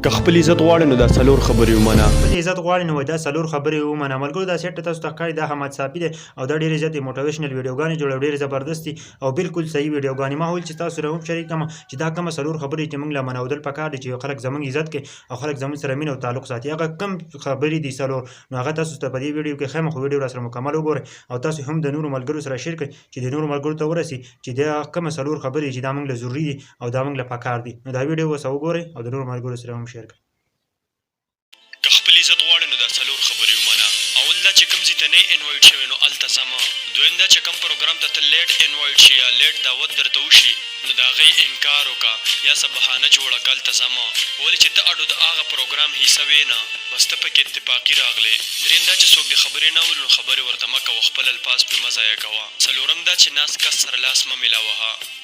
که خپل عزت غواړې نو دا څلور خبرې ومنه. خپل عزت غواړې نو دا څلور خبرې ومنه. ملګرو دا سیټ تاسو ته ښکاري، دا حماد صافي دی او دا ډېرې زیاتې موټیویشنل ویډیوګانې جوړوي، ډېرې زبردستې او بالکل صحیح ویډیوګانې. ما ویل چې تاسو سره هم شریک کړم چې دا کومه څلور خبرې چې موږ له منودل پکار دي چې خلک زموږ عزت کوي او خلک زموږ سره مینه او تعلق ساتي، هغه کوم خبرې دي څلور، نو هغه تاسو ته په دې ویډیو کې ښیم. خو ویډیو را سره مکمل وګورئ او تاسو هم د نورو ملګرو سره شیر کړئ چې د نورو ملګرو ته ورسي چې دا کومه څلور خبرې چې دا موږ له ضروري دي او دا موږ له پکار دي. نو دا ویډیو اوس وګورئ او د نورو ملګرو سره هم شیر کړئ. که خپل عزت غواړې نو دا څلور خبرې ومنه. اول دا چې کوم ځي ته نه یې انوایټ شوی نو هلته ځه مه. دویم دا چې کوم پروګرام ته ته لیټ انوایټ شې یا لیټ دعوت درته وشي نو د هغې انکار وکړه یا څه بهانه جوړه کړه، هلته ځه مه. ولې چې ته اډو د هغه پروګرام حصه وې نه، بس ته پکې اتفاقي راغلې. دریم دا چې څوک دې خبرې نه اوري نو خبرې ورته مه کوه، خپل الفاظ پرې مه ضایع کوه. څلورم دا چې ناست کس سره لاس مه ملاوهه.